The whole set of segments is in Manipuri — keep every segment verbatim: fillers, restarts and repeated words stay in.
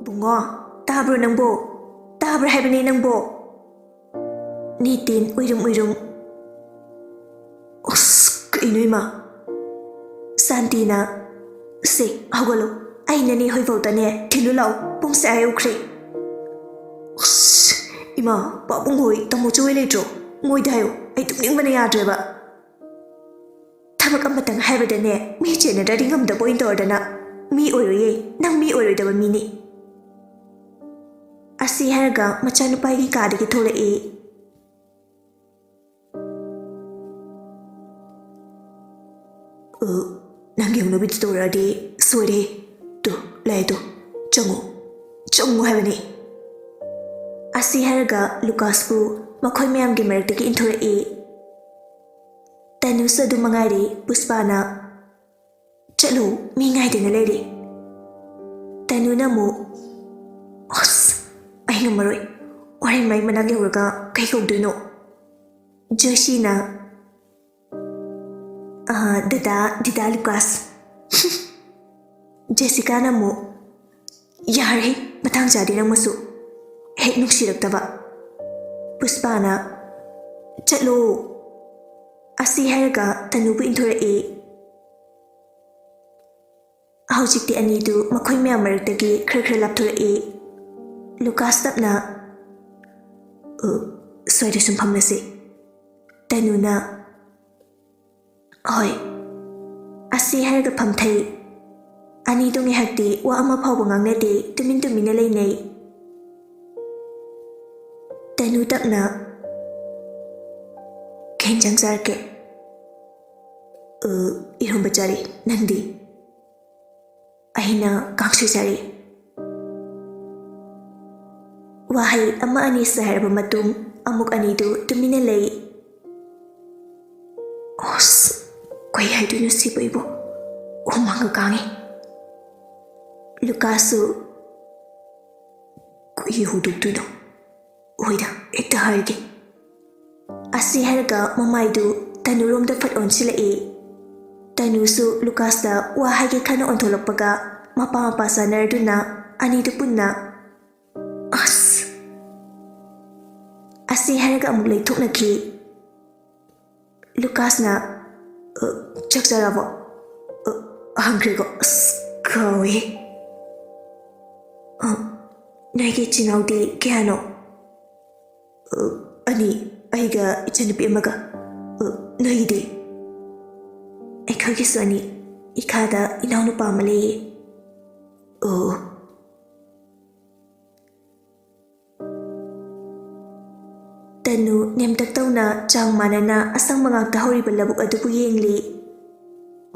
ꯕꯨꯡꯉꯣ, ꯇꯥꯕ꯭ꯔꯣ ꯅꯪꯕꯣ? ꯇꯥꯕ꯭ꯔꯥ ꯍꯥꯏꯕꯅꯦ ꯅꯪꯕꯣ? ꯅꯤꯇꯤꯟ ꯎꯏꯔꯨꯝ ꯎꯏꯔꯨꯝ꯫ ꯑꯁ, ꯀꯩꯅꯣ ꯏꯃꯥ? ꯁꯥꯟꯇꯤꯅ, "ꯁꯦ, ꯍꯧꯒꯠꯂꯣ꯫ ꯑꯩ ꯅꯅꯦ ꯍꯣꯏꯐꯥꯎꯗꯅꯦ ꯊꯤꯜꯂꯨ ꯂꯥꯛꯑꯣ꯫ ꯄꯨꯡꯁꯦ ꯑꯥ ꯌꯧꯈ꯭ꯔꯦ꯫" ꯑꯁ, ꯏꯃꯥ, ꯄꯥꯕꯨꯡ ꯍꯣꯏ, ꯇꯥꯃꯣ ꯆꯧ ꯍꯣꯏ ꯂꯩꯇ꯭ꯔꯣ? ꯃꯣꯏꯗ ꯍꯥꯏꯌꯣ꯫ ꯑꯩ ꯇꯨꯝꯅꯤꯡꯕꯅ ꯌꯥꯗ꯭ꯔꯦꯕ꯫ ꯊꯕꯛ ꯑꯃꯇꯪ ꯍꯥꯏꯕꯗꯅꯦ, ꯃꯤ ꯆꯦꯟꯅꯗ꯭ꯔꯗꯤ ꯉꯝꯗꯕ ꯑꯣꯏꯅ ꯇꯧꯔꯗꯅ꯫ ꯃꯤ ꯑꯣꯏꯔꯣꯏꯌꯦ, ꯅꯪ ꯃꯤ ꯑꯣꯏꯔꯣꯏꯗꯕ ꯃꯤꯅꯤ꯫ ꯑꯁꯤ ꯍꯥꯏꯔꯒ ꯃꯆꯥꯅꯨꯄꯥꯒꯤ ꯀꯥꯗꯒꯤ ꯊꯣꯛꯂꯛꯏ꯫ "ꯑ, ꯅꯪꯒꯤ ꯍꯧꯅꯕꯤꯗꯨ ꯇꯧꯔꯛꯑꯗꯤ ꯁꯣꯏꯔꯦ꯫ ꯇꯨ, ꯂꯥꯛꯑꯦ ꯇꯨ, ꯆꯪꯉꯨ, ꯆꯪꯉꯨ ꯍꯥꯏꯕꯅꯤ꯫" ꯑꯁꯤ ꯍꯥꯏꯔꯒ ꯂꯨꯀꯥꯁꯄꯨ ꯃꯈꯣꯏ ꯃꯌꯥꯝꯒꯤ ꯃꯔꯛꯇꯒꯤ ꯏꯟꯊꯣꯔꯛꯏ꯫ ꯇꯅꯨꯁꯨ ꯑꯗꯨꯝ ꯃꯉꯥꯏꯔꯦ꯫ ꯄꯨꯁꯄꯥꯅ, "ꯆꯠꯂꯨ, ꯃꯤ ꯉꯥꯏꯗꯅ ꯂꯩꯔꯦ꯫" ꯇꯅꯨꯅ ꯑꯃꯨꯛ, "ꯑꯁ, ꯑꯩ ꯉꯝꯃꯔꯣꯏ꯫ ꯋꯥꯔꯦꯡ ꯃꯩ ꯃꯅꯥꯛ ꯌꯧꯔꯒ ꯀꯩ ꯀꯧꯗꯣꯏꯅꯣ?" ꯖꯣꯏꯁꯤꯅ, "ꯑ, ꯗꯗꯥ, ꯗꯗꯥ ꯂꯨꯀꯥꯁ꯫" ꯖꯦꯁꯤꯀꯥꯅ ꯑꯃꯨꯛ, "ꯌꯥꯔꯦ, ꯃꯇꯥꯡ ꯆꯥꯗꯦ ꯅꯪꯃꯁꯨ꯫ ꯍꯦꯛ ꯅꯨꯡꯁꯤꯔꯛꯇꯕ꯫" ꯄꯨꯁꯄꯥꯅ, "ꯆꯠꯂꯣ꯫" ꯑꯁꯤ ꯍꯥꯏꯔꯒ ꯇꯅꯨꯕꯨ ꯏꯟꯊꯣꯔꯛꯏ꯫ ꯍꯧꯖꯤꯛꯇꯤ ꯑꯅꯤꯗꯨ ꯃꯈꯣꯏ ꯃꯌꯥꯝ ꯃꯔꯛꯇꯒꯤ ꯈꯔ ꯈꯔ ꯂꯥꯞꯊꯣꯔꯛꯏ꯫ ꯂꯨꯀꯥꯁ ꯇꯞꯅ, "ꯑ, ꯁ꯭ꯋꯥꯏꯗ ꯁꯨꯝ ꯐꯝꯂꯁꯤ꯫" ꯇꯅꯨꯅ, "ꯍꯣꯏ꯫" ꯑꯁꯤ ꯍꯥꯏꯔꯒ ꯐꯝꯊꯩ꯫ ꯑꯅꯤꯗꯣ ꯉꯥꯏꯍꯥꯛꯇꯤ ꯋꯥ ꯑꯃ ꯐꯥꯎꯕ ꯉꯥꯡꯅꯗꯦ, ꯇꯨꯃꯤꯟ ꯇꯨꯃꯤꯟꯅ ꯂꯩꯅꯩ꯫ ꯇꯅꯨ ꯇꯞꯅ, "ꯀꯩ ꯏꯟꯖꯥꯡ ꯆꯥꯔꯛꯀꯦ?" "ꯑ, ꯏꯔꯣꯝꯕ ꯆꯥꯔꯦ꯫ ꯅꯪꯗꯤ?" "ꯑꯩꯅ ꯀꯥꯡꯁꯣꯏ ꯆꯥꯔꯦ꯫" ꯋꯥꯍꯩ ꯑꯃ ꯑꯅꯤꯁꯦ ꯍꯥꯏꯔꯕ ꯃꯇꯨꯡ ꯑꯃꯨꯛ ꯑꯅꯤꯗꯨ ꯇꯨꯃꯤꯟꯅ ꯂꯩ꯫ ꯑꯁ, ꯀꯩ ꯍꯥꯏꯗꯣꯏꯅꯣ ꯁꯤꯕꯨ ꯑꯩꯕꯨ? ꯍꯨꯃꯥꯡꯒ ꯀꯥꯡꯉꯤ꯫ ꯂꯨꯀꯥꯁꯁꯨ, "ꯀꯩ ꯍꯧꯗꯣꯛꯇꯣꯏꯅꯣ? ꯍꯣꯏꯗ, ꯍꯦꯛꯇ ꯍꯥꯏꯔꯒꯦ꯫" ꯑꯁꯤ ꯍꯥꯏꯔꯒ ꯃꯃꯥꯏꯗꯨ ꯇꯅꯨꯔꯣꯝꯗ ꯐꯠ ꯑꯣꯟꯁꯤꯜꯂꯛꯏ꯫ ꯇꯅꯨꯁꯨ ꯂꯨꯀꯥꯁꯇ ꯋꯥ ꯍꯥꯏꯒꯦ ꯈꯟꯅ ꯑꯣꯟꯊꯣꯛꯂꯛꯄꯒ ꯃꯄꯥ ꯃꯄꯥ ꯆꯥꯟꯅꯔꯗꯨꯅ ꯑꯅꯤꯗꯨ ꯄꯨꯟꯅ "ꯑꯁ!" ꯑꯁꯤ ꯍꯥꯏꯔꯒ ꯑꯃꯨꯛ ꯂꯩꯊꯣꯛꯅꯈꯤ꯫ ꯂꯨꯀꯥꯁꯅ, "ꯑ, ꯆꯥꯛ ꯆꯥꯔꯕꯣ? ꯑ, ꯍꯪꯈ꯭ꯔꯦꯀꯣ꯫ ꯑꯁ, ꯀꯥꯎꯋꯦ꯫ ꯑ, ꯅꯣꯏꯒꯤ ꯏꯆꯤꯟ ꯏꯅꯥꯎꯗꯤ ꯀꯌꯥꯅꯣ?" "ꯑ, ꯑꯅꯤ, ꯑꯩꯒ ꯏꯆꯟꯅꯨꯄꯤ ꯑꯃꯒ꯫ ꯑ, ꯅꯣꯏꯒꯤꯗꯤ?" "ꯑꯩꯈꯣꯏꯒꯤꯁꯨ ꯑꯅꯤ꯫ ꯏꯈꯥꯗ ꯏꯅꯥꯎꯅꯨꯄꯥ ꯑꯃ ꯂꯩꯌꯦ꯫" "ꯑꯣ꯫" ꯇꯅꯨ ꯅꯦꯝꯇꯛ ꯇꯧꯅ ꯆꯥꯡ ꯃꯥꯟꯅꯅ ꯑꯁꯪꯕ ꯉꯥꯛꯇ ꯍꯧꯔꯤꯕ ꯂꯧꯕꯨꯛ ꯑꯗꯨꯕꯨ ꯌꯦꯡꯂꯤ꯫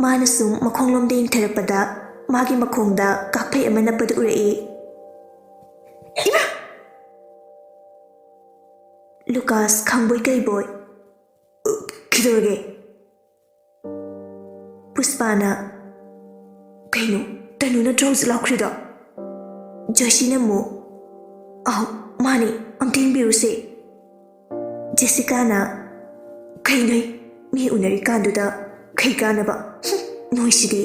ꯃꯥꯅ ꯁꯨꯝ ꯃꯈꯣꯡꯂꯣꯝꯗ ꯌꯦꯡꯊꯔꯛꯄꯗ ꯃꯥꯒꯤ ꯃꯈꯣꯡꯗ ꯀꯥꯛꯐꯩ ꯑꯃ ꯅꯞꯄꯗꯨ ꯎꯔꯛꯏ꯫ "ꯏꯃꯥ!" ꯂꯨꯀꯥꯁ ꯈꯪꯕꯣꯏ ꯀꯩꯕꯣꯏ, "ꯀꯩꯗꯧꯔꯒꯦ?" ꯄꯨꯁꯄꯥꯅ, "ꯀꯩꯅꯣ, ꯇꯅꯨ ꯅꯠꯇ꯭ꯔꯣ ꯍꯧꯖꯤꯛ ꯂꯥꯎꯈ꯭ꯔꯤꯗꯣ?" ꯖꯣꯏꯁꯤꯅ ꯑꯃꯨꯛ, "ꯑꯧ, ꯃꯥꯅꯦ, ꯑꯝꯇ ꯌꯦꯡꯕꯤꯔꯨꯁꯦ꯫" ꯖꯦꯁꯤꯀꯥꯅ, "ꯀꯩꯅꯣꯍꯦ, ꯃꯤ ꯎꯅꯔꯤꯀꯥꯟꯗꯨꯗ ꯀꯩ ꯀꯥꯟꯅꯕ? ꯍꯨꯝ, ꯅꯣꯏꯁꯤꯗꯤ!"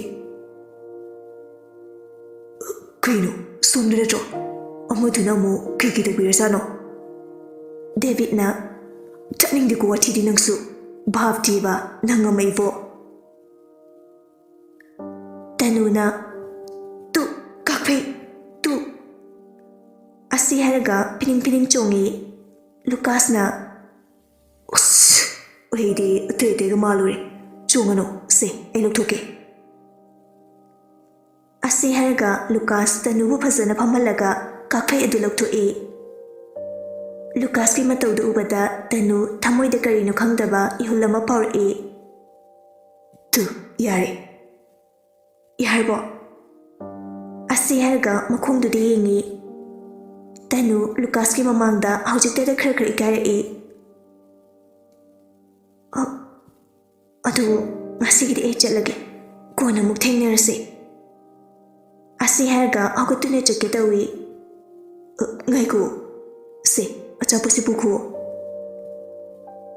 "ꯀꯩꯅꯣ, ꯁꯣꯝꯗ ꯅꯠꯇ꯭ꯔꯣ? ꯑꯃꯗꯨꯅ ꯑꯃꯨꯛ ꯀꯩ ꯀꯩ ꯇꯧꯕꯤꯔꯖꯥꯠꯅꯣ?" ꯗꯦꯕꯤꯠꯅ, "ꯆꯠꯅꯤꯡꯗꯦꯀꯣ ꯋꯥꯊꯤꯗꯤ ꯅꯪꯁꯨ꯫ ꯚꯥꯞ ꯊꯤꯕ ꯅꯪ ꯑꯃ ꯏꯕꯣ꯫" ꯇꯅꯨꯅ, "ꯇꯨ, ꯀꯥꯛꯐꯩ, ꯇꯨ!" ꯑꯁꯤ ꯍꯥꯏꯔꯒ ꯐꯤꯅꯤꯡ ꯐꯤꯅꯤꯡ ꯆꯣꯡꯉꯤ꯫ ꯂꯨꯀꯥꯁꯅ, "ꯎꯁ, ꯑꯩꯗꯤ ꯑꯇꯩ ꯑꯇꯩꯒ ꯃꯥꯜꯂꯨꯔꯦ꯫ ꯆꯣꯡꯉꯅꯨ, ꯁꯦ, ꯑꯩ ꯂꯧꯊꯣꯛꯀꯦ꯫" ꯑꯁꯤ ꯍꯥꯏꯔꯒ ꯂꯨꯀꯥꯁ ꯇꯅꯨꯕꯨ ꯐꯖꯅ ꯐꯝꯍꯜꯂꯒ ꯀꯥꯛꯐꯩ ꯑꯗꯨ ꯂꯧꯊꯣꯛꯏ꯫ ꯂꯨꯀꯥꯁꯀꯤ ꯃꯇꯧꯗꯨ ꯎꯕꯗ ꯇꯅꯨ ꯊꯃꯣꯏꯗ ꯀꯔꯤꯅꯣ ꯈꯪꯗꯕ ꯏꯍꯨꯜ ꯑꯃ ꯐꯥꯎꯔꯛꯏ꯫ "ꯇꯨ, ꯌꯥꯔꯦ꯫" "ꯌꯥꯔꯕꯣ?" ꯑꯁꯤ ꯍꯥꯏꯔꯒ ꯃꯈꯣꯡꯗꯨꯗ ꯌꯦꯡꯉꯤ꯫ ꯇꯅꯨ ꯂꯨꯀꯥꯁꯀꯤ ꯃꯃꯥꯡꯗ ꯍꯧꯖꯤꯛꯇꯗ ꯈꯔ ꯈꯔ ꯏꯀꯥꯏꯔꯛꯏ꯫ "ꯑ, ꯑꯗꯨ ꯉꯁꯤꯒꯤꯗꯤ ꯑꯩ ꯆꯠꯂꯒꯦ, ꯀꯣꯟꯅ ꯑꯃꯨꯛ ꯊꯦꯡꯅꯔꯁꯤ꯫" ꯑꯁꯤ ꯍꯥꯏꯔꯒ ꯍꯧꯒꯠꯇꯨꯅ ꯆꯠꯀꯦ ꯇꯧꯏ꯫ "ꯑ, ꯉꯥꯏꯈꯣ, ꯁꯦ, ꯑꯆꯥꯄꯣꯠꯁꯤ ꯄꯨꯈꯣ꯫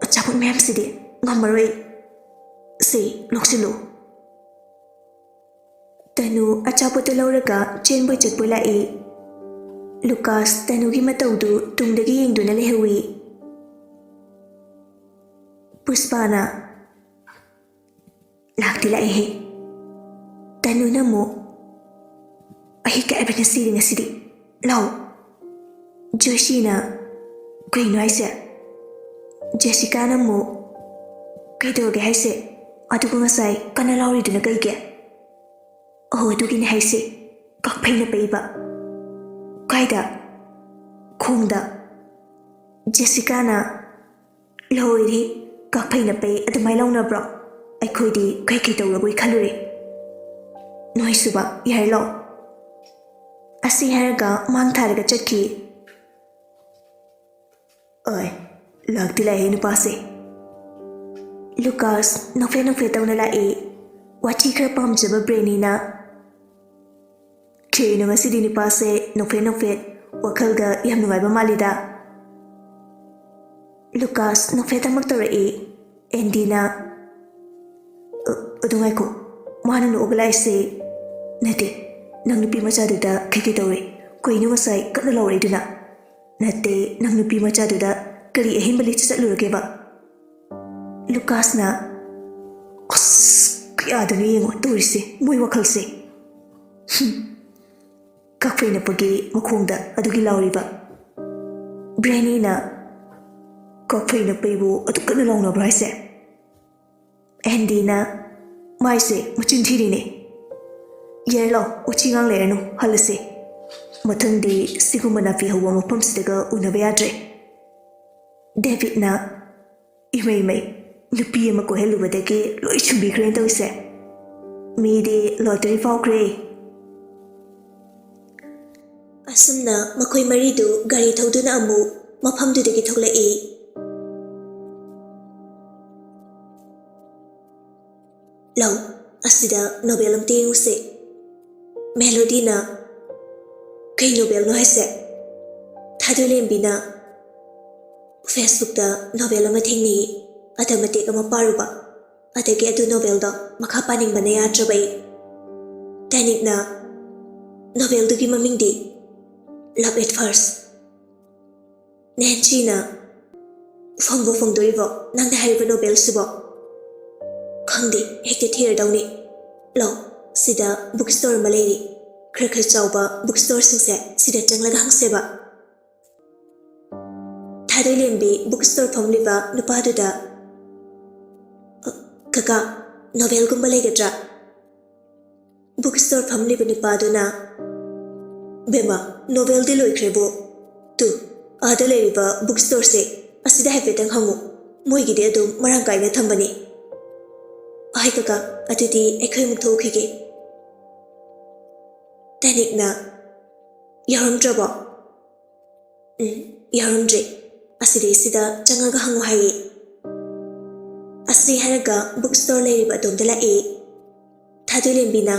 ꯑꯆꯥꯄꯣꯠ ꯃꯌꯥꯝꯁꯤꯗꯤ ꯉꯝꯃꯔꯣꯏ꯫ ꯁꯦ, ꯂꯧꯁꯤꯜꯂꯨ꯫" ꯇꯅꯨ ꯑꯆꯥꯄꯣꯠꯇꯨ ꯂꯧꯔꯒ ꯆꯦꯟꯕꯣꯏ ꯆꯠꯄꯣꯏ ꯂꯥꯛꯏ꯫ ꯂꯨꯀꯥꯁ ꯇꯅꯨꯒꯤ ꯃꯇꯧꯗꯨ ꯇꯨꯡꯗꯒꯤ ꯌꯦꯡꯗꯨꯅ ꯂꯩꯍꯧꯏ꯫ ꯄꯨꯁꯄꯥꯅ, "ꯂꯥꯛꯇꯤ ꯂꯥꯛꯑꯦꯍꯦ꯫" ꯇꯅꯨꯅ ꯑꯃꯨꯛ, "ꯑꯩ ꯀꯥꯏꯕꯅ ꯁꯤꯔꯦ ꯉꯁꯤꯗꯤ꯫ ꯂꯥꯎ꯫" ꯖꯣꯏꯁꯤꯅ, "ꯀꯩꯅꯣ ꯍꯥꯏꯁꯦ?" ꯖꯦꯁꯤꯀꯥꯅ ꯑꯃꯨꯛ, "ꯀꯩꯗꯧꯔꯒꯦ ꯍꯥꯏꯁꯦ? ꯑꯗꯨꯒ ꯉꯁꯥꯏ ꯀꯟꯅ ꯂꯥꯎꯔꯤꯗꯨꯅ ꯀꯩꯒꯤ?" "ꯑꯣ, ꯑꯗꯨꯒꯤꯅꯦ ꯍꯥꯏꯁꯦ, ꯀꯛꯐꯩꯅ ꯄꯩꯕ꯫" "ꯀꯥꯏꯗ?" "ꯈꯣꯡꯗ꯫" ꯖꯦꯁꯤꯀꯥꯅ, "ꯂꯣꯏꯔꯦ, ꯀꯛꯐꯩꯅ ꯄꯩ ꯑꯗꯨꯃꯥꯏ ꯂꯥꯎꯅꯕ꯭ꯔꯣ? ꯑꯩꯈꯣꯏꯗꯤ ꯀꯩꯀꯩ ꯇꯧꯔꯕꯣꯏ ꯈꯜꯂꯨꯔꯦ꯫ ꯅꯣꯏꯁꯨꯕ, ꯌꯥꯔꯦ ꯂꯥꯛꯑꯣ꯫" ꯑꯁꯤ ꯍꯥꯏꯔꯒ ꯃꯥꯡ ꯊꯥꯔꯒ ꯆꯠꯈꯤ꯫ "ꯑꯣꯏ, ꯂꯥꯛꯇꯤ ꯂꯥꯛꯑꯦ ꯅꯨꯄꯥꯁꯦ꯫" ꯂꯨꯀꯥꯁ ꯅꯣꯛꯐꯦꯠ ꯅꯣꯛꯐꯦꯠ ꯇꯧꯅ ꯂꯥꯛꯏ꯫ ꯋꯥꯊꯤ ꯈꯔ ꯄꯥꯝꯖꯕ ꯕ꯭ꯔꯦꯅꯤꯅ, "ꯀꯩꯅꯣ ꯉꯁꯤꯗꯤ ꯅꯨꯄꯥꯁꯦ ꯅꯣꯛꯐꯦꯠ ꯅꯣꯛꯐꯦꯠ, ꯋꯥꯈꯜꯒ ꯌꯥꯝ ꯅꯨꯡꯉꯥꯏꯕ ꯃꯥꯜꯂꯤꯗ꯫" ꯂꯨꯀꯥꯁ ꯅꯣꯛꯐꯦꯠ ꯑꯃꯨꯛ ꯇꯧꯔꯛꯏ꯫ ꯑꯦꯟꯗꯤꯅ, "ꯑ-, ꯑꯗꯨ ꯉꯥꯏꯈꯣ, ꯃꯥꯅ ꯅꯣꯛꯑꯒ ꯂꯥꯛꯏꯁꯦ ꯅꯠꯇꯦ, ꯅꯪ ꯅꯨꯄꯤ ꯃꯆꯥꯗꯨꯗ ꯀꯩꯀꯩ ꯇꯧꯔꯦ? ꯀꯩꯅꯣ ꯉꯁꯥꯏ ꯀꯟꯅ ꯂꯥꯎꯔꯛꯏꯗꯨꯅ? ꯅꯠꯇꯦ, ꯅꯪ ꯅꯨꯄꯤ ꯃꯆꯥꯗꯨꯗ ꯀꯔꯤ ꯑꯍꯦꯟꯕ ꯂꯤꯆꯠ ꯆꯠꯂꯨꯔꯒꯦꯕ?" ꯂꯨꯀꯥꯁꯅ, "ꯑꯁ, ꯀꯌꯥꯗꯅꯣ ꯌꯦꯡꯉꯣ ꯇꯧꯔꯤꯁꯦ, ꯃꯣꯏ ꯋꯥꯈꯜꯁꯦ꯫ ꯍꯨꯝ, ꯀꯛꯐꯩꯅ ꯄꯒꯤ ꯃꯈꯣꯡꯗ ꯑꯗꯨꯒꯤ ꯂꯥꯎꯔꯤꯕ꯫" ꯕ꯭ꯔꯦꯅꯤꯅ, "ꯀꯛꯐꯩꯅ ꯄꯩꯕꯨ ꯑꯗꯨꯛ ꯀꯟꯅ ꯂꯥꯎꯅꯕ꯭ꯔꯣ ꯍꯥꯏꯁꯦ?" ꯑꯦꯟꯗꯤꯅ, "ꯃꯥꯏꯁꯦ ꯃꯆꯤꯟ ꯊꯤꯔꯤꯅꯦ꯫ ꯌꯥꯔꯦ ꯂꯥꯛꯑꯣ, ꯎꯆꯤ ꯉꯥꯡ ꯂꯩꯔꯅꯨ, ꯍꯜꯂꯁꯦ꯫ ꯃꯊꯪꯗꯤ ꯁꯤꯒꯨꯝꯕ ꯅꯥꯄꯤ ꯍꯧꯕ ꯃꯐꯝꯁꯤꯗꯒ ꯎꯅꯕ ꯌꯥꯗ꯭ꯔꯦ꯫" ꯗꯦꯕꯤꯠꯅ, "ꯏꯃꯩ ꯃꯩ, ꯅꯨꯄꯤ ꯑꯃ ꯀꯣꯏꯍꯜꯂꯨꯕꯗꯒꯤ ꯂꯣꯏ ꯁꯨꯝꯕꯤꯈ꯭ꯔꯦꯅ ꯇꯧꯔꯤꯁꯦ꯫ ꯃꯤꯗꯤ ꯂꯣꯇꯔꯤ ꯐꯥꯎꯈ꯭ꯔꯦ꯫" ꯑꯁꯨꯝꯅ ꯃꯈꯣꯏ ꯃꯔꯤꯗꯨ ꯒꯥꯔꯤ ꯊꯧꯗꯨꯅ ꯑꯃꯨꯛ ꯃꯐꯝꯗꯨꯗꯒꯤ ꯊꯣꯛꯂꯛꯏ꯫ "ꯂꯧ, ꯑꯁꯤꯗ ꯅꯣꯕꯦꯜ ꯑꯝꯇ ꯌꯦꯡꯉꯨꯁꯦ꯫" ꯃꯦꯂꯣꯗꯤꯅ, "ꯀꯩ ꯅꯣꯕꯦꯜꯅꯣ ꯍꯥꯏꯁꯦ?" ꯊꯥꯗꯣꯏꯂꯦꯝꯕꯤꯅ, "ꯐꯦꯁꯕꯨꯛꯇ ꯅꯣꯕꯦꯜ ꯑꯃ ꯊꯦꯡꯅꯩꯌꯦ, ꯑꯗ ꯃꯇꯦꯛ ꯑꯃ ꯄꯥꯔꯨꯕ, ꯑꯗꯒꯤ ꯑꯗꯨ ꯅꯣꯕꯦꯜꯗꯣ ꯃꯈꯥ ꯄꯥꯅꯤꯡꯕꯅ ꯌꯥꯗ꯭ꯔꯕ ꯑꯩ꯫" ꯇꯥꯅꯤꯛꯅ ꯅꯣꯚꯦꯜꯗꯨꯒꯤ ꯃꯃꯤꯡꯗꯤ Love at First꯫ ꯅꯦꯟꯁꯤꯅ, "ꯐꯪꯕꯨ ꯐꯪꯗꯣꯔꯤꯕꯣ ꯅꯪꯅ ꯍꯥꯏꯔꯤꯕ ꯅꯣꯚꯦꯜꯁꯤꯕꯣ?" "ꯈꯪꯗꯦ, ꯍꯦꯛꯇ ꯊꯤꯔꯗꯧꯅꯤ꯫ ꯂꯥꯎ, ꯁꯤꯗ ꯕꯨꯛ ꯁ꯭ꯇꯣꯔ ꯑꯃ ꯂꯩꯔꯤ, ꯈꯔ ꯈꯔ ꯆꯥꯎꯕ ꯕꯨꯛ ꯁ꯭ꯇꯣꯔꯁꯤꯡꯁꯦ, ꯁꯤꯗ ꯆꯪꯂꯒ ꯍꯪꯁꯦꯕ꯫" ꯊꯥꯗꯣꯏꯂꯦꯝꯕꯤ ꯕꯨꯛ ꯁ꯭ꯇꯣꯔ ꯐꯝꯂꯤꯕ ꯅꯨꯄꯥꯗꯨꯗ, "ꯑ, ꯀꯀꯥ, ꯅꯣꯚꯦꯜꯒꯨꯝꯕ ꯂꯩꯒꯗ꯭ꯔꯥ?" ꯕꯨꯛ ꯁ꯭ꯇꯣꯔ ꯐꯝꯂꯤꯕ ꯅꯨꯄꯥꯗꯨꯅ, "ꯕꯦꯝꯃ, ꯅꯣꯚꯦꯜꯗꯤ ꯂꯣꯏꯈ꯭ꯔꯦꯕꯨ꯫ ꯇꯨ, ꯑꯥꯗ ꯂꯩꯔꯤꯕ ꯕꯨꯛ ꯁ꯭ꯇꯣꯔꯁꯦ, ꯑꯁꯤꯗ ꯍꯥꯏꯐꯦꯠꯇꯪ ꯍꯪꯉꯨ꯫ ꯃꯣꯏꯒꯤꯗꯤ ꯑꯗꯨꯝ ꯃꯔꯥꯡ ꯀꯥꯏꯅ ꯊꯝꯕꯅꯤ꯫" "ꯍꯣꯏ ꯀꯀꯥ, ꯑꯗꯨꯗꯤ ꯑꯩꯈꯣꯏ ꯑꯃꯨꯛ ꯊꯣꯛꯎꯈꯤꯒꯦ꯫" ꯇꯥꯅꯤꯛꯅ, "ꯌꯥꯎꯔꯝꯗ꯭ꯔꯕꯣ?" "ꯎꯝ, ꯌꯥꯎꯔꯝꯗ꯭ꯔꯦ꯫ ꯑꯁꯤꯗꯩꯁꯤꯗ ꯆꯪꯉꯒ ꯍꯪꯉꯨ ꯍꯥꯏꯌꯦ꯫" ꯑꯁꯤ ꯍꯥꯏꯔꯒ ꯕꯨꯛ ꯁ꯭ꯇꯣꯔ ꯂꯩꯔꯤꯕ ꯑꯗꯣꯝꯗ ꯂꯥꯛꯑꯦ꯫ ꯊꯥꯗꯣꯏꯂꯦꯝꯕꯤꯅ,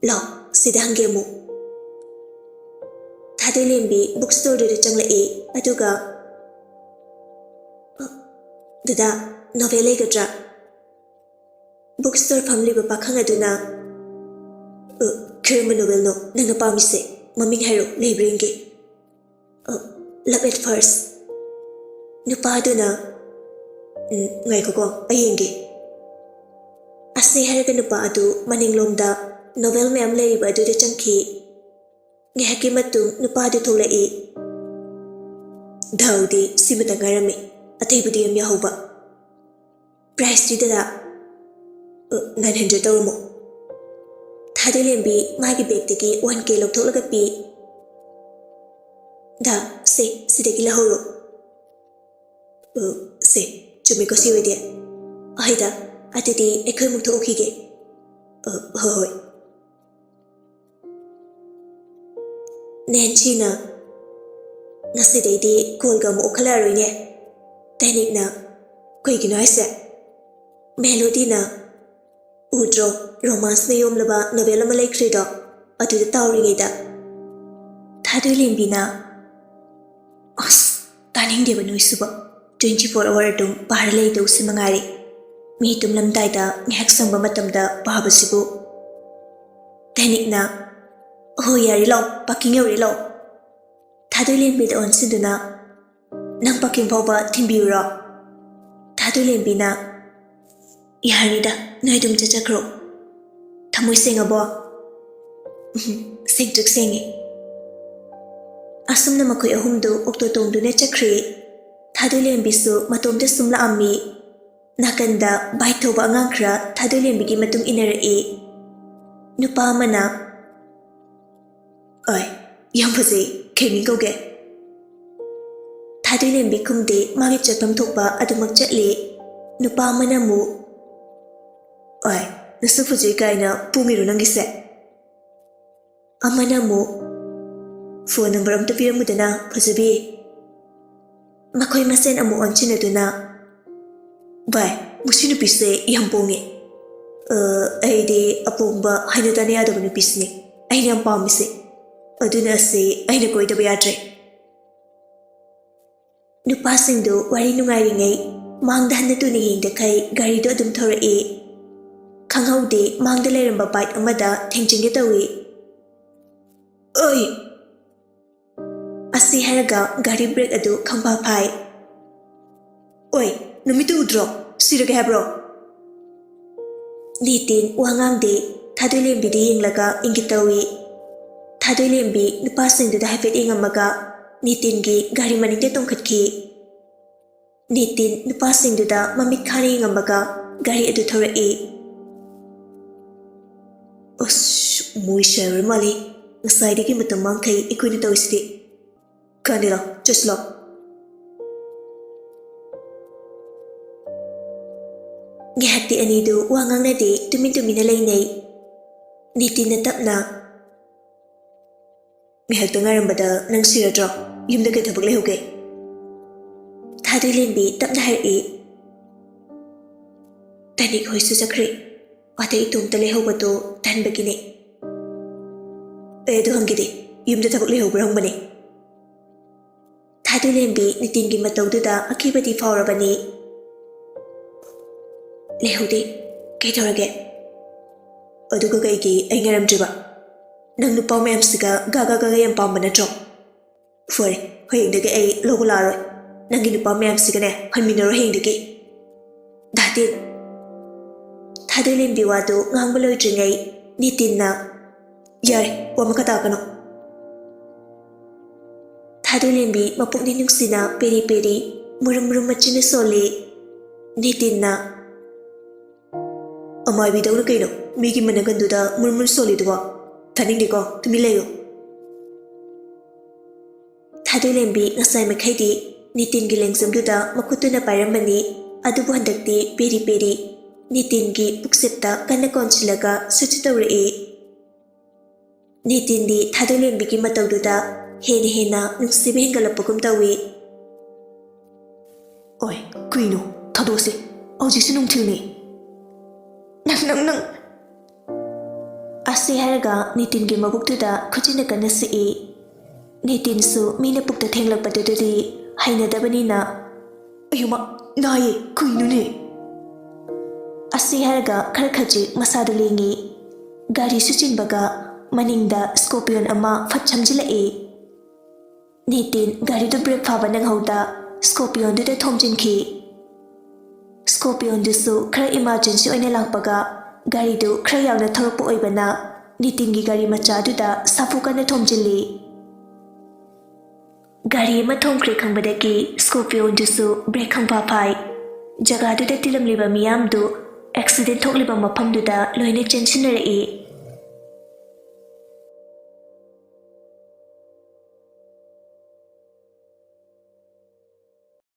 "ꯂꯥꯎ, ꯁꯤꯗ ꯍꯪꯒꯦ ꯑꯃꯨꯛ꯫" ꯊꯥꯗꯣꯏꯂꯦꯝꯕꯤ ꯕꯨꯛ ꯁ꯭ꯇꯣꯔꯗꯨꯗ ꯆꯪꯂꯛꯑꯦ, ꯑꯗꯨꯒ, "ꯑ, ꯗꯗꯥ, ꯅꯣꯚꯦꯜ ꯂꯩꯒꯗ꯭ꯔꯥ?" ꯕꯨꯛ ꯁ꯭ꯇꯣꯔ ꯐꯝꯂꯤꯕ ꯄꯥꯈꯪ ꯑꯗꯨꯅ, "ꯑ, ꯀꯔꯝꯕ ꯅꯣꯚꯦꯜꯅꯣ ꯅꯪꯅ ꯄꯥꯝꯃꯤꯁꯦ? ꯃꯃꯤꯡ ꯍꯥꯏꯔꯣ, ꯂꯩꯕ꯭ꯔꯥ ꯌꯦꯡꯒꯦ꯫" "ꯑ, Love at First꯫" ꯅꯨꯄꯥ ꯑꯗꯨꯅ, "ꯎꯝ, ꯉꯥꯏꯈꯣꯀꯣ, ꯑꯩ ꯌꯦꯡꯒꯦ꯫" ꯑꯁꯤ ꯍꯥꯏꯔꯒ ꯅꯨꯄꯥ ꯑꯗꯨ ꯃꯅꯤꯡꯂꯣꯝꯗ ꯅꯣꯚꯦꯜ ꯃꯌꯥꯝ ꯂꯩꯔꯤꯕ ꯑꯗꯨꯗ ꯆꯪꯈꯤ꯫ ꯉꯥꯏꯍꯥꯛꯀꯤ ꯃꯇꯨꯡ ꯅꯨꯄꯥ ꯑꯗꯨ ꯊꯣꯛꯂꯛꯏ꯫ ꯗꯥꯎꯗꯤ ꯁꯤꯃꯇ ꯉꯥꯏꯔꯝꯃꯤ, ꯑꯇꯩꯕꯨꯗꯤ ꯌꯥꯝ ꯌꯥꯎꯍꯧꯕ꯫ "ꯄ꯭ꯔꯥꯏꯁꯇꯤ ꯗꯗꯥ?" "ꯑ, nine hundred ꯇꯧꯔꯝꯃꯣ꯫" ꯊꯥꯗꯣꯏꯂꯦꯝꯕꯤ ꯃꯥꯒꯤ ꯕꯦꯒꯇꯒꯤ one K ꯂꯧꯊꯣꯛꯂꯒ ꯄꯤ꯫ "ꯗꯥ, ꯁꯦ, ꯁꯤꯗꯒꯤ ꯂꯧꯍꯧꯔꯣ꯫" "ꯑ, ꯁꯦ, ꯆꯨꯝꯃꯤꯀꯣ ꯁꯤ ꯑꯣꯏꯗꯤ? ꯑꯍꯣꯏꯗ, ꯑꯗꯨꯗꯤ ꯑꯩꯈꯣꯏ ꯑꯃꯨꯛ ꯊꯣꯛꯎꯈꯤꯒꯦ꯫" "ꯑ, ꯍꯣꯏ, ꯍꯣꯏ꯫" ꯅꯦꯟꯁꯤꯅ, "ꯉꯁꯤꯗꯩꯗꯤ ꯀꯣꯜꯒ ꯑꯃꯨꯛ ꯑꯣꯛꯍꯜꯂꯛꯑꯔꯣꯏꯅꯦ꯫" ꯇꯥꯅꯤꯛꯅ, "ꯀꯩꯒꯤꯅꯣ ꯍꯥꯏꯁꯦ?" ꯃꯦꯂꯣꯗꯤꯅ, "ꯎꯗ꯭ꯔꯣ, ꯔꯣꯃꯥꯟꯁꯅ ꯌꯣꯝꯂꯕ ꯅꯣꯚꯦꯜ ꯑꯃ ꯂꯩꯈ꯭ꯔꯤꯗꯣ, ꯑꯗꯨꯗ ꯇꯥꯎꯔꯤꯉꯩꯗ?" ꯊꯥꯗꯣꯏꯂꯦꯝꯕꯤꯅ, "ꯑꯁ, ꯇꯥꯅꯤꯡꯗꯦꯕ ꯅꯣꯏꯁꯤꯕꯣ꯫ Twenty four hour ꯑꯗꯨꯝ ꯄꯥꯔ ꯂꯩꯗꯧꯁꯤ ꯃꯉꯥꯏꯔꯦ꯫ ꯃꯤ ꯇꯨꯝꯂꯝꯗꯥꯏꯗ ꯉꯥꯏꯍꯥꯛ ꯁꯪꯕ ꯃꯇꯝꯗ ꯄꯥꯕꯁꯤꯕꯨ꯫" ꯇꯦꯅꯤꯛꯅ, "ꯍꯣ, ꯌꯥꯔꯦ, ꯂꯥꯛꯑꯣ, ꯄꯥꯔꯀꯤꯡ ꯌꯧꯔꯦ, ꯂꯥꯛꯑꯣ"꯫ ꯊꯥꯗꯣꯏꯂꯦꯝꯕꯤꯗ ꯑꯣꯟꯁꯤꯟꯗꯨꯅ, "ꯅꯪ ꯄꯥꯔꯀꯤꯡ ꯐꯥꯎꯕ ꯊꯤꯟꯕꯤꯌꯨꯔꯣ?" ꯊꯥꯗꯣꯏꯂꯦꯝꯕꯤꯅ, "ꯌꯥꯔꯅꯤꯗ, ꯅꯣꯏ ꯑꯗꯨꯝ ꯆꯠꯆꯈ꯭ꯔꯣ꯫ ꯊꯃꯣꯏ ꯁꯦꯡꯉꯕꯣ?" "ꯎꯝ, ꯁꯦꯡꯇ꯭ꯔꯤꯛ ꯁꯦꯡꯉꯦ"꯫ ꯑꯁꯨꯝꯅ ꯃꯈꯣꯏ ꯑꯍꯨꯝꯗꯨ ꯑꯣꯛꯇꯣ ꯇꯣꯡꯗꯨꯅ ꯆꯠꯈ꯭ꯔꯦ꯫ ꯊꯥꯗꯣꯏꯂꯦꯝꯕꯤꯁꯨ ꯃꯇꯣꯝꯇ ꯁꯨꯝ ꯂꯥꯛꯑꯝꯃꯤ꯫ ꯅꯥꯀꯟꯗ ꯕꯥꯏꯛ ꯊꯧꯕ ꯑꯉꯥꯡ ꯈꯔ ꯊꯥꯗꯣꯏꯂꯦꯝꯕꯤꯒꯤ ꯃꯇꯨꯡ ꯏꯟꯅꯔꯛꯏ꯫ ꯅꯨꯄꯥ ꯑꯃꯅ, "ꯑꯣꯏ, ꯌꯥꯝ ꯐꯖꯩ, ꯀꯩ ꯃꯤꯡ ꯀꯧꯒꯦ?" ꯊꯥꯗꯣꯏꯂꯦꯝꯕꯤ ꯈꯨꯝꯗꯦ, ꯃꯥꯒꯤ ꯆꯠꯐꯝ ꯊꯣꯛꯄ ꯑꯗꯨꯃꯛ ꯆꯠꯂꯤ꯫ ꯅꯨꯄꯥ ꯑꯃꯅ ꯑꯃꯨꯛ, "ꯑꯣꯏ, ꯅꯁꯛ ꯐꯖꯩ ꯀꯥꯏꯅ ꯄꯣꯡꯉꯤꯔꯣ ꯅꯪꯒꯤꯁꯦ?" ꯑꯃꯅ ꯑꯃꯨꯛ, "ꯐꯣꯟ ꯅꯝꯕꯔ ꯑꯝꯇ ꯄꯤꯔꯝꯃꯨꯗꯅ, ꯐꯖꯕꯤ"꯫ ꯃꯈꯣꯏ ꯃꯁꯦꯟ ꯑꯃꯨꯛ ꯑꯣꯟꯁꯤꯟꯅꯗꯨꯅ, "ꯚꯥꯏ, ꯃꯁꯤ ꯅꯨꯄꯤꯁꯦ ꯌꯥꯝ ꯄꯣꯡꯉꯦ꯫ ꯑ, ꯑꯩꯗꯤ ꯑꯄꯣꯡꯕ ꯍꯥꯏꯅ ꯇꯥꯅ ꯌꯥꯗꯕ ꯅꯨꯄꯤꯁꯤꯅꯦ ꯑꯩꯅ ꯌꯥꯝ ꯄꯥꯝꯃꯤꯁꯦ꯫ ꯑꯗꯨꯅ ꯑꯁꯤ ꯑꯩꯅ ꯀꯣꯏꯗꯕ ꯌꯥꯗ꯭ꯔꯦ"꯫ ꯅꯨꯄꯥꯁꯤꯡꯗꯨ ꯋꯥꯔꯤ ꯅꯨꯡꯉꯥꯏꯔꯤꯉꯩ ꯃꯥꯡꯗ ꯍꯟꯅ ꯇꯨꯅ ꯌꯦꯡꯗꯈꯩ ꯒꯥꯔꯤꯗꯨ ꯑꯗꯨꯝ ꯊꯧꯔꯛꯏ꯫ ꯈꯪꯍꯧꯗꯦ, ꯃꯥꯡꯗ ꯂꯩꯔꯝꯕ ꯕꯥꯏꯛ ꯑꯃꯗ ꯊꯦꯡꯖꯤꯟꯒꯦ ꯇꯧꯏ꯫ "ꯑꯣꯏ!" ꯑꯁꯤ ꯍꯥꯏꯔꯒ ꯒꯥꯔꯤ ꯕ꯭ꯔꯦꯛ ꯑꯗꯨ ꯈꯪꯐꯥ ꯐꯥꯏ꯫ "ꯑꯣꯏ, ꯅꯨꯃꯤꯠꯇꯨ ꯎꯗ꯭ꯔꯣ? ꯁꯤꯔꯒꯦ ꯍꯥꯏꯕ꯭ꯔꯣ?" ꯅꯤꯇꯤꯟ ꯋꯥ ꯉꯥꯡꯗꯦ꯫ ꯊꯥꯗꯣꯏꯂꯦꯝꯕꯤꯗ ꯌꯦꯡꯂꯒ ꯏꯪꯒꯤꯠ ꯇꯧꯏ꯫ ꯊꯥꯗꯣꯏꯂꯦꯝꯕꯤ ꯅꯨꯄꯥꯁꯤꯡꯗꯨꯗ ꯍꯥꯏꯐꯦꯠ ꯌꯦꯡꯉꯝꯃꯒ ꯅꯤꯇꯤꯟꯒꯤ ꯒꯥꯔꯤ ꯃꯅꯤꯡꯗ ꯇꯣꯡꯈꯠꯈꯤ꯫ ꯅꯤꯇꯤꯟ ꯅꯨꯄꯥꯁꯤꯡꯗꯨꯗ ꯃꯃꯤꯠ ꯈꯥꯅ ꯌꯦꯡꯉꯝꯃꯒ ꯒꯥꯔꯤ ꯑꯗꯨ ꯊꯧꯔꯛꯏ꯫ "ꯑꯁ, ꯃꯣꯏ ꯁꯥꯏꯔꯣꯏ ꯃꯥꯜꯂꯤ꯫ ꯉꯁꯥꯏꯗꯒꯤ ꯃꯇꯝ ꯃꯥꯡꯈꯩ ꯑꯩꯈꯣꯏꯅ ꯇꯧꯔꯤꯁꯤꯗꯤ꯫ ꯀꯥꯟꯗꯦ, ꯂꯥꯎ, ꯆꯠꯁꯤ ꯂꯥꯎ"꯫ ꯉꯥꯏꯍꯥꯛꯇꯤ ꯑꯅꯤꯗꯨ ꯋꯥ ꯉꯥꯡꯅꯗꯦ, ꯇꯨꯃꯤꯟ ꯇꯨꯃꯤꯟꯅ ꯂꯩꯅꯩ꯫ ꯅꯤꯇꯤꯟꯅ ꯇꯞꯅ, "ꯉꯥꯏꯍꯥꯛꯇ ꯉꯥꯏꯔꯝꯕꯗ ꯅꯪ ꯁꯤꯔꯗ꯭ꯔꯣ? ꯌꯨꯝꯗ ꯀꯩ ꯊꯕꯛ ꯂꯩꯍꯧꯒꯦ?" ꯊꯥꯗꯣꯏꯂꯦꯝꯕꯤ ꯇꯞꯅ ꯍꯥꯏꯔꯛꯏ꯫ "ꯇꯅꯤꯛ ꯍꯣꯏꯁꯨ ꯆꯠꯈ꯭ꯔꯦ꯫ ꯑꯗ ꯏꯇꯣꯝꯇ ꯂꯩꯍꯧꯕꯗꯣ ꯇꯟꯕꯒꯤꯅꯦ"꯫ "ꯑꯩ ꯑꯗꯨ ꯍꯪꯈꯤꯗꯦ, ꯌꯨꯝꯗ ꯊꯕꯛ ꯂꯩꯍꯧꯕ꯭ꯔꯥ ꯍꯪꯕꯅꯦ"꯫ ꯊꯥꯗꯣꯏꯂꯦꯝꯕꯤ ꯅꯤꯇꯤꯟꯒꯤ ꯃꯇꯧꯗꯨꯗ ꯑꯀꯤꯕꯗꯤ ꯐꯥꯎꯔꯕꯅꯤ꯫ "ꯂꯩꯍꯧꯗꯦ꯫ ꯀꯩꯗꯧꯔꯒꯦ?" ꯑꯗꯨꯒ ꯀꯩꯒꯤ ꯑꯩ ꯉꯥꯏꯔꯝꯗ꯭ꯔꯤꯕ? ꯅꯪ ꯅꯨꯄꯥ ꯃꯌꯥꯝꯁꯤꯒ ꯒꯥꯒꯥ ꯒꯥꯒꯥ ꯌꯥꯝ ꯄꯥꯝꯕ ꯅꯠꯇ꯭ꯔꯣ? ꯐꯔꯦ, ꯍꯌꯦꯡꯗꯒꯤ ꯑꯩ ꯂꯧꯕ ꯂꯥꯛꯑꯔꯣꯏ꯫ ꯅꯪꯒꯤ ꯅꯨꯄꯥ ꯃꯌꯥꯝꯁꯤꯒꯅꯦ ꯍꯟꯃꯤꯟꯅꯔꯣꯏ ꯍꯌꯦꯡꯗꯒꯤ꯫ ꯗꯥꯇꯤꯟ꯫ ꯊꯥꯗꯣꯏꯂꯦꯝꯕꯤ ꯋꯥꯗꯨ ꯉꯥꯡꯕ ꯂꯣꯏꯗ꯭ꯔꯤꯉꯩ ꯅꯤꯇꯤꯟꯅ, "ꯌꯥꯔꯦ, ꯋꯥ ꯃꯈꯥ ꯇꯥꯛꯀꯅꯨ꯫" ꯊꯥꯗꯣꯏꯂꯦꯝꯕꯤ ꯃꯄꯨꯛꯅꯤꯡ ꯅꯨꯡꯁꯤꯅ ꯄꯦꯔꯤ ꯄꯦꯔꯤ, ꯃꯨꯔꯨꯝ ꯃꯨꯔꯨꯝ ꯃꯆꯤꯟꯅ ꯁꯣꯜꯂꯤ꯫ ꯅꯤꯇꯤꯟꯅ, "ꯑꯃꯥꯏꯕꯤꯗꯧꯅ ꯀꯩꯅꯣ? ꯃꯤꯒꯤ ꯃꯅꯒꯟꯗꯨꯗ ꯃꯨꯔꯨꯝ ꯃꯨꯔꯨꯝ ꯁꯣꯜꯂꯤꯗꯨꯕꯣ? ꯇꯥꯅꯤꯡꯗꯦꯀꯣ, ꯇꯨꯃꯤꯟ ꯂꯩꯌꯨ꯫" ꯊꯥꯗꯣꯏꯂꯦꯝꯕꯤ ꯉꯁꯥꯏ ꯃꯈꯩꯗꯤ ꯅꯤꯇꯤꯟꯒꯤ ꯂꯦꯡꯖꯨꯝꯗꯨꯗ ꯃꯈꯨꯠꯇꯨꯅ ꯄꯥꯏꯔꯝꯕꯅꯤ, ꯑꯗꯨꯕꯨ ꯍꯟꯗꯛꯇꯤ ꯄꯦꯔꯤ ꯄꯦꯔꯤ ꯅꯤꯇꯤꯟꯒꯤ ꯄꯨꯛꯆꯦꯞꯇ ꯀꯟꯅ ꯀꯣꯟꯁꯤꯜꯂꯒ ꯁꯨꯠ ꯁꯨꯠ ꯇꯧꯔꯛꯏ꯫ ꯅꯤꯇꯤꯟꯗꯤ ꯊꯥꯗꯣꯏꯂꯦꯝꯕꯤꯒꯤ ꯃꯇꯧꯗꯨꯗ ꯍꯦꯟꯅ ꯍꯦꯟꯅ ꯅꯨꯡꯁꯤꯕ ꯍꯦꯟꯒꯠꯂꯛꯄꯒꯨꯝ ꯇꯧꯏ꯫ "ꯑꯣꯏ, ꯀꯨꯏꯅꯣ? ꯊꯥꯗꯣꯛꯑꯁꯤ꯫ ꯍꯧꯖꯤꯛꯁꯨ ꯅꯨꯡꯊꯤꯜꯅꯤ꯫" "ꯅꯪ, ꯅꯪ, ꯅꯪ!" ꯑꯁꯤ ꯍꯥꯏꯔꯒ ꯅꯤꯇꯤꯟꯒꯤ ꯃꯕꯨꯛꯇꯨꯗ ꯈꯨꯖꯤꯟꯅ ꯀꯟꯅ ꯁꯤꯛꯏ꯫ ꯅꯤꯇꯤꯟꯁꯨ ꯃꯤꯅ ꯄꯨꯛꯇ ꯊꯦꯡꯂꯛꯄꯗꯨꯗꯗꯤ ꯍꯩꯅꯗꯕꯅꯤꯅ, "ꯑꯌꯨꯃ, ꯅꯥꯏꯌꯦ, ꯀꯨꯏꯅꯨꯅꯦ!" ꯑꯁꯤ ꯍꯥꯏꯔꯒ ꯈꯔ ꯈꯖꯤꯛ ꯃꯁꯥꯗꯨ ꯂꯦꯡꯉꯤ꯫ ꯒꯥꯔꯤꯁꯨ ꯆꯤꯟꯕꯒ ꯃꯅꯤꯡꯗ ꯁ꯭ꯀꯣꯔꯄꯤꯌꯣꯟ ꯑꯃ ꯐꯠ ꯁꯝꯖꯤꯜꯂꯛꯏ꯫ ꯅꯤꯇꯤꯟ ꯒꯥꯔꯤꯗꯨ ꯕ꯭ꯔꯦꯛ ꯐꯥꯕ ꯅꯪꯍꯧꯗ ꯁ꯭ꯀꯣꯔꯄꯤꯌꯣꯟꯗꯨꯗ ꯊꯣꯝꯖꯤꯟꯈꯤ꯫ ꯁ꯭ꯀꯣꯔꯄꯤꯌꯣꯟꯗꯨꯁꯨ ꯈꯔ ꯏꯃꯥꯔꯖꯦꯟꯁꯤ ꯑꯣꯏꯅ ꯂꯥꯛꯄꯒ ꯒꯥꯔꯤꯗꯨ ꯈꯔ ꯌꯥꯡꯅ ꯊꯧꯔꯛꯄ ꯑꯣꯏꯕꯅ ꯅꯤꯇꯤꯟꯒꯤ ꯒꯥꯔꯤ ꯃꯆꯥꯗꯨꯗ ꯁꯥꯐꯨ ꯀꯟꯅ ꯊꯣꯝꯖꯤꯜꯂꯤ꯫ ꯒꯥꯔꯤ ꯑꯃ ꯊꯣꯝꯈ꯭ꯔꯦ ꯈꯪꯕꯗꯒꯤ ꯁ꯭ꯀꯣꯔꯄꯤꯌꯣꯟꯗꯨꯁꯨ ꯕ꯭ꯔꯦꯛ ꯈꯪꯐꯥ ꯐꯥꯏ꯫ ꯖꯒꯥꯗꯨꯗ ꯇꯤꯜꯂꯝꯂꯤꯕ ꯃꯤꯌꯥꯝꯗꯨ ꯑꯦꯛꯁꯤꯗꯦꯟ ꯊꯣꯛꯂꯤꯕ ꯃꯐꯝꯗꯨꯗ ꯂꯣꯏꯅ ꯆꯦꯟꯁꯤꯟꯅꯔꯛꯏ꯫